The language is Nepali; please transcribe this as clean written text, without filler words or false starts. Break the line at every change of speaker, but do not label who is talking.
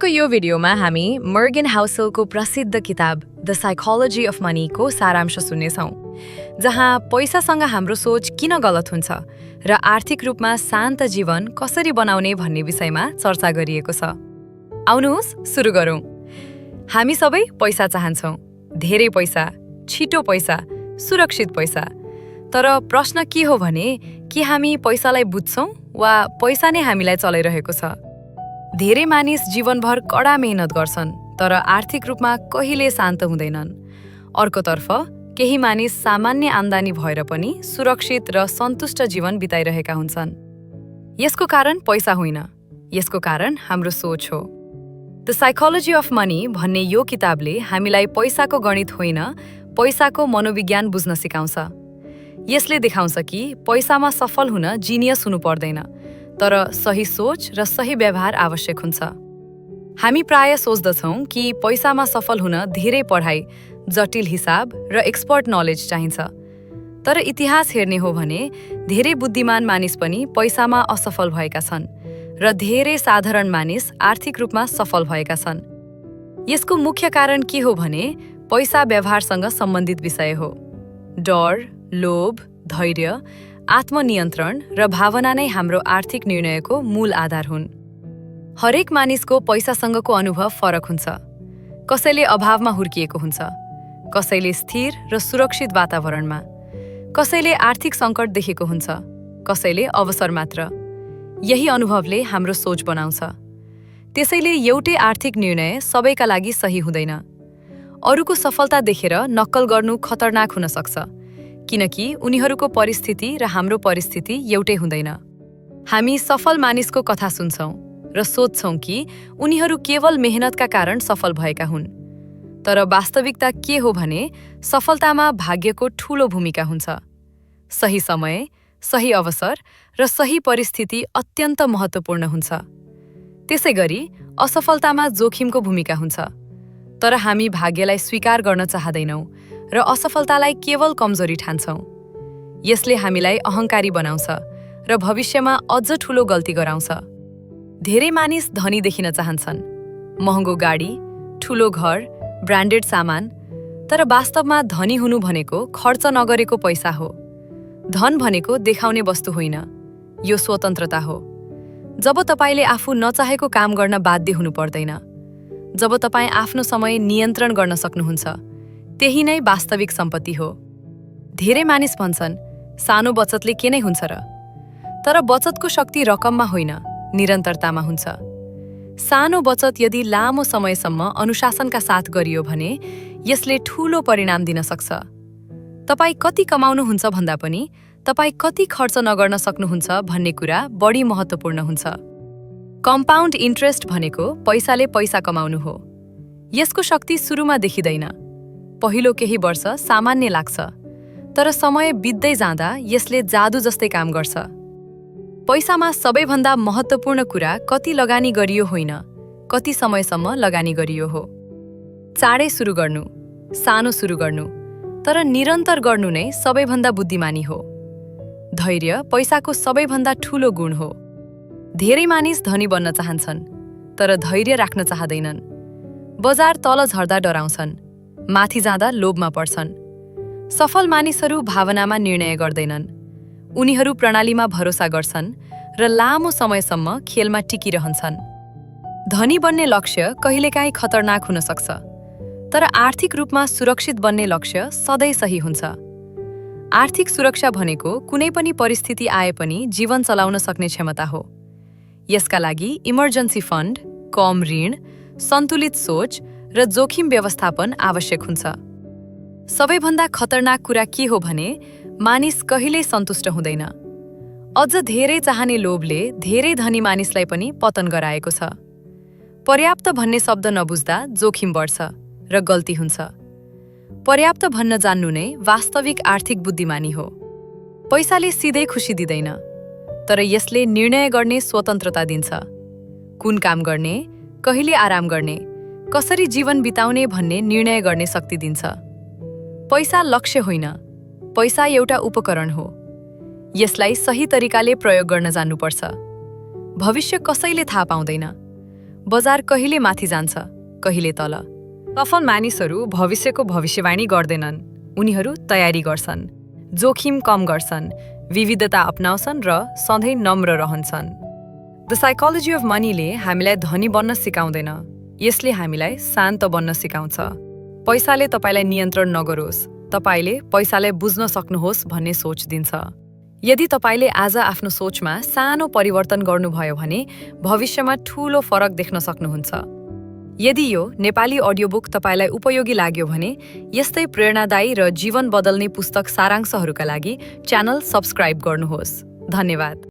को यो भिडियोमा हामी मर्गन हाउसेलको प्रसिद्ध किताब द साइकोलोजी अफ मनीको सारांश सुन्नेछौँ, जहाँ पैसासँग हाम्रो सोच किन गलत हुन्छ र आर्थिक रूपमा शान्त जीवन कसरी बनाउने भन्ने विषयमा चर्चा गरिएको छ। आउनुहोस् सुरु गरौँ। हामी सबै पैसा चाहन्छौँ, धेरै पैसा, छिटो पैसा, सुरक्षित पैसा। तर प्रश्न के हो भने के हामी पैसालाई बुझ्छौँ वा पैसा नै हामीलाई चलाइरहेको छ? धेरै मानिस जीवनभर कडा मेहनत गर्छन् तर आर्थिक रूपमा कहिले शान्त हुँदैनन्। अर्कोतर्फ केही मानिस सामान्य आम्दानी भएर पनि सुरक्षित र सन्तुष्ट जीवन बिताइरहेका हुन्छन्। यसको कारण पैसा होइन, यसको कारण हाम्रो सोच हो। द साइकोलोजी अफ मनी भन्ने यो किताबले हामीलाई पैसाको गणित होइन, पैसाको मनोविज्ञान बुझ्न सिकाउँछ। यसले देखाउँछ कि पैसामा सफल हुन जिनियस हुनु पर्दैन, तर सही सोच र सही व्यवहार आवश्यक हुन्छ। हामी प्राय सोच्दछौँ कि पैसामा सफल हुन धेरै पढाइ, जटिल हिसाब र एक्सपर्ट नलेज चाहिन्छ। तर इतिहास हेर्ने हो भने धेरै बुद्धिमान मानिस पनि पैसामा असफल भएका छन् र धेरै साधारण मानिस आर्थिक रूपमा सफल भएका छन्। यसको मुख्य कारण के हो भने पैसा व्यवहारसँग सम्बन्धित विषय हो। डर, लोभ, धैर्य, आत्मनियन्त्रण र भावना नै हाम्रो आर्थिक निर्णयको मूल आधार हुन्। हरेक मानिसको पैसासँगको अनुभव फरक हुन्छ। कसैले अभावमा हुर्किएको हुन्छ, कसैले स्थिर र सुरक्षित वातावरणमा, कसैले आर्थिक सङ्कट देखेको हुन्छ, कसैले अवसर मात्र। यही अनुभवले हाम्रो सोच बनाउँछ। त्यसैले एउटै आर्थिक निर्णय सबैका लागि सही हुँदैन। अरूको सफलता देखेर नक्कल गर्नु खतरनाक हुन सक्छ, किनकि उनीहरूको परिस्थिति र हाम्रो परिस्थिति एउटै हुँदैन। हामी सफल मानिसको कथा सुन्छौँ र सोच्छौँ कि उनीहरू केवल मेहनतका कारण सफल भएका हुन्। तर वास्तविकता के हो भने सफलतामा भाग्यको ठूलो भूमिका हुन्छ। सही समय, सही अवसर र सही परिस्थिति अत्यन्त महत्त्वपूर्ण हुन्छ। त्यसैगरी असफलतामा जोखिमको भूमिका हुन्छ। तर हामी भाग्यलाई स्वीकार गर्न चाहदैनौँ र असफलतालाई केवल कमजोरी ठान्छौँ। यसले हामीलाई अहङ्कारी बनाउँछ र भविष्यमा अझ ठूलो गल्ती गराउँछ। धेरै मानिस धनी देखिन चाहन्छन्, महँगो गाडी, ठूलो घर, ब्रान्डेड सामान। तर वास्तवमा धनी हुनु भनेको खर्च नगरेको पैसा हो। धन भनेको देखाउने वस्तु होइन, यो स्वतन्त्रता हो। जब तपाईले आफू नचाहेको काम गर्न बाध्य हुनु पर्दैन, जब तपाईँ आफ्नो समय नियन्त्रण गर्न सक्नुहुन्छ, त्यही नै वास्तविक सम्पत्ति हो। धेरै मानिस भन्छन्, सानो बचतले के नै हुन्छ र? तर बचतको शक्ति रकममा होइन, निरन्तरतामा हुन्छ। सानो बचत यदि लामो समयसम्म अनुशासनका साथ गरियो भने यसले ठूलो परिणाम दिन सक्छ। तपाईँ कति कमाउनुहुन्छ भन्दा पनि तपाईँ कति खर्च नगर्न सक्नुहुन्छ भन्ने कुरा बढी महत्त्वपूर्ण हुन्छ। कम्पाउन्ड इन्ट्रेस्ट भनेको पैसाले पैसा कमाउनु हो। यसको शक्ति सुरुमा देखिँदैन। पहिलो केही वर्ष सामान्य लाग्छ, तर समय बित्दै जाँदा यसले जादु जस्तै काम गर्छ। पैसामा सबैभन्दा महत्त्वपूर्ण कुरा कति लगानी गरियो होइन, कति समयसम्म लगानी गरियो हो। चाँडै सुरु गर्नु, सानो सुरु गर्नु, तर निरन्तर गर्नु नै सबैभन्दा बुद्धिमानी हो। धैर्य पैसाको सबैभन्दा ठूलो गुण हो। धेरै मानिस धनी बन्न चाहन्छन्, तर धैर्य राख्न चाहदैनन्। बजार तल झर्दा डराउँछन्, माथि जाँदा लोभमा पर्छन्। सफल मानिसहरू भावनामा निर्णय गर्दैनन्। उनीहरू प्रणालीमा भरोसा गर्छन् र लामो समयसम्म खेलमा टिकिरहन्छन्। धनी बन्ने लक्ष्य कहिलेकाहीँ खतरनाक हुन सक्छ, तर आर्थिक रूपमा सुरक्षित बन्ने लक्ष्य सधैँ सही हुन्छ। आर्थिक सुरक्षा भनेको कुनै पनि परिस्थिति आए पनि जीवन चलाउन सक्ने क्षमता हो। यसका लागि इमर्जेन्सी फन्ड, कम ऋण, सन्तुलित सोच र जोखिम व्यवस्थापन आवश्यक हुन्छ। सबैभन्दा खतरनाक कुरा के हो भने मानिस कहिल्यै सन्तुष्ट हुँदैन। अझ धेरै चाहने लोभले धेरै धनी मानिसलाई पनि पतन गराएको छ। पर्याप्त भन्ने शब्द नबुझ्दा जोखिम बढ्छ र गल्ती हुन्छ। पर्याप्त भन्न जान्नु नै वास्तविक आर्थिक बुद्धिमानी हो। पैसाले सिधै खुसी दिँदैन, तर यसले निर्णय गर्ने स्वतन्त्रता दिन्छ। कुन काम गर्ने, कहिले आराम गर्ने, कसरी जीवन बिताउने भन्ने निर्णय गर्ने शक्ति दिन्छ। पैसा लक्ष्य होइन, पैसा एउटा उपकरण हो। यसलाई सही तरिकाले प्रयोग गर्न जान्नुपर्छ। भविष्य कसैले थाहा पाउँदैन। बजार कहिले माथि जान्छ, कहिले तल। सफल मानिसहरू भविष्यको भविष्यवाणी गर्दैनन्, उनीहरू तयारी गर्छन्, जोखिम कम गर्छन्, विविधता अपनाउँछन् र सधैँ नम्र रहन्छन्। द साइकोलोजी अफ मनीले हामीलाई धनी बन्न सिकाउँदैन, यसले हामीलाई शान्त बन्न सिकाउँछ। पैसाले तपाईँलाई नियन्त्रण नगरोस्, तपाईँले पैसालाई बुझ्न सक्नुहोस् भन्ने सोच दिन्छ। यदि तपाईँले आज आफ्नो सोचमा सानो परिवर्तन गर्नुभयो भने भविष्यमा ठूलो फरक देख्न सक्नुहुन्छ। यदि यो नेपाली अडियो बुक तपाईँलाई उपयोगी लाग्यो भने यस्तै प्रेरणादायी र जीवन बदल्ने पुस्तक सारांशहरूका लागि च्यानल सब्स्क्राइब गर्नुहोस्। धन्यवाद।